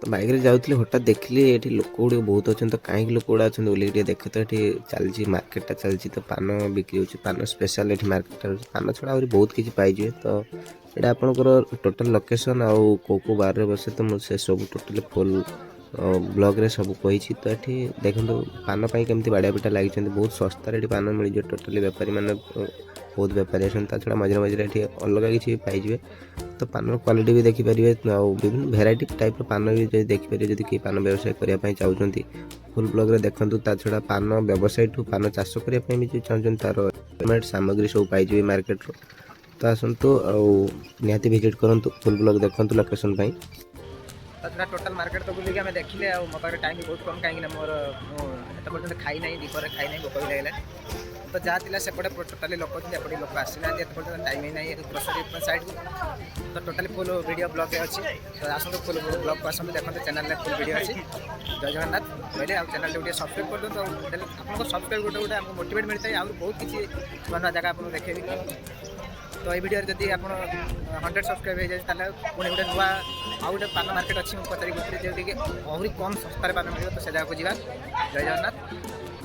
ତ ବାଇକ୍ରେ ଯାଉଥିଲି, ହଠାତ୍ ଦେଖିଲି ଏଠି ଲୋକ ଗୁଡ଼ିକ ବହୁତ ଅଛନ୍ତି। ତ କାହିଁକି ଲୋକ ଗୁଡ଼ା ଅଛନ୍ତି ବୋଲି ଟିକେ ଦେଖେ। ତ ଏଠି ଚାଲିଛି, ମାର୍କେଟଟା ଚାଲିଛି। ତ ପାନ ବିକ୍ରି ହେଉଛି, ପାନ ସ୍ପେଶାଲ ଏଠି ମାର୍କେଟଟା ରହୁଛି। ପାନ ଛଡ଼ା ଆହୁରି ବହୁତ କିଛି ପାଇଯିବେ। ତ ଏଇଟା ଆପଣଙ୍କର ଟୋଟାଲ୍ ଲୋକେସନ୍ ଆଉ କେଉଁ କେଉଁ ବାରରେ ବସେ, ତ ମୁଁ ସେ ସବୁ ଟୋଟାଲି ଫୁଲ୍ ବ୍ଲଗ୍ରେ ସବୁ କହିଛି। ତ ଏଠି ଦେଖନ୍ତୁ, ପାନ ପାଇଁ କେମିତି ବାଡ଼ିଆ ପିଟା ଲାଗିଛନ୍ତି। ବହୁତ ଶସ୍ତାରେ ଏଠି ପାନ ମିଳିଯିବ। ଟୋଟାଲି ବେପାରୀମାନେ, ବହୁତ ବେପାରୀ ଅଛନ୍ତି। ତା ଛଡ଼ା ମଝିରେ ମଝିରେ ଏଠି ଅଲଗା କିଛି ବି ପାଇଯିବେ। ତ ପାନର କ୍ୱାଲିଟି ବି ଦେଖିପାରିବେ ଆଉ ବିଭିନ୍ନ ଭେରାଇଟି ଟାଇପ୍ର ପାନ ବି ଯଦି ଦେଖିପାରିବେ। ଯଦି କେହି ପାନ ବ୍ୟବସାୟ କରିବା ପାଇଁ ଚାହୁଁଛନ୍ତି, ଫୁଲ୍ ବ୍ଲଗ୍ରେ ଦେଖନ୍ତୁ। ତା ଛଡ଼ା ପାନ ବ୍ୟବସାୟୀଠୁ ପାନ ଚାଷ କରିବା ପାଇଁ ବି ଯଦି ଚାହୁଁଛନ୍ତି, ତାର ସାମଗ୍ରୀ ସବୁ ପାଇଯିବେ ମାର୍କେଟରୁ। ତ ଆସନ୍ତୁ ଆଉ ନିହାତି ଭିଜିଟ୍ କରନ୍ତୁ, ଫୁଲ୍ ବ୍ଲଗ୍ ଦେଖନ୍ତୁ ଲୋକେସନ୍ ପାଇଁ। ତା ଛଡ଼ା ଟୋଟାଲ୍ ମାର୍କେଟ ତ ବୁଲିକି ଆମେ ଦେଖିଲେ ଆଉ ମୋ ପାଖରେ ଟାଇମ୍ ବି ବହୁତ କମ୍, କାହିଁକିନା ମୁଁ ଏତେ ପର୍ଯ୍ୟନ୍ତ ଖାଇନାହିଁ, ଦ୍ୱିପହରେ ଖାଇନାହିଁ, ଭୋକ ବି ଲାଗିଲାଣି। ତ ଯାହା ଥିଲା ସେପଟେ ଟୋଟାଲି ଲୋକ ଅଛନ୍ତି, ଏପଟେ ଲୋକ ଆସିନାହାନ୍ତି ଏତେ ପର୍ଯ୍ୟନ୍ତ, ଟାଇମ୍ ହିଁ ନାହିଁ ଗ୍ରୋସରୀ ସାଇଡ଼କୁ। ତ ଟୋଟାଲି ଫୁଲ୍ ଭିଡ଼ିଓ ବ୍ଲଗ୍ରେ ଅଛି। ତ ଆସନ୍ତୁ, ଫୁଲ୍ ବ୍ଲଗ୍କୁ ଆସନ୍ତୁ, ଦେଖନ୍ତୁ, ଚ୍ୟାନେଲରେ ଫୁଲ୍ ଭିଡ଼ିଓ ଅଛି। ଜୟ ଜଗନ୍ନାଥ କହିଲେ ଆଉ ଚ୍ୟାନେଲଟାକୁ ଟିକେ ସବସ୍କ୍ରାଇବ୍ କରିଦିଅନ୍ତୁ। ଆଉ ଆପଣଙ୍କ ସବସ୍କ୍ରାଇବ୍ ଗୋଟେ ଗୋଟେ ଆମକୁ ମୋଟିଭେଟ୍ ମିଳିଥାଏ, ଆହୁରି ବହୁତ କିଛି ନୂଆ ନୂଆ ଜାଗା ଆପଣଙ୍କୁ ଦେଖେଇବି। ତ ଏଇ ଭିଡ଼ିଓରେ ଯଦି ଆପଣ 100 ସବସ୍କ୍ରାଇବ୍ ହେଇଯାଉଛି, ତାହେଲେ ପୁଣି ଗୋଟେ ନୂଆ ଆଉ ଗୋଟେ ପାନ ମାର୍କେଟ ଅଛି, ମୁଁ ପଚାରି ବୁଝିଲି, ଯେଉଁଠିକି ଆହୁରି କମ୍ ଶସ୍ତାରେ ପାନ ମିଳିବ। ତ ସେ ଜାଗାକୁ ଯିବା। ଜୟ ଜଗନ୍ନାଥ।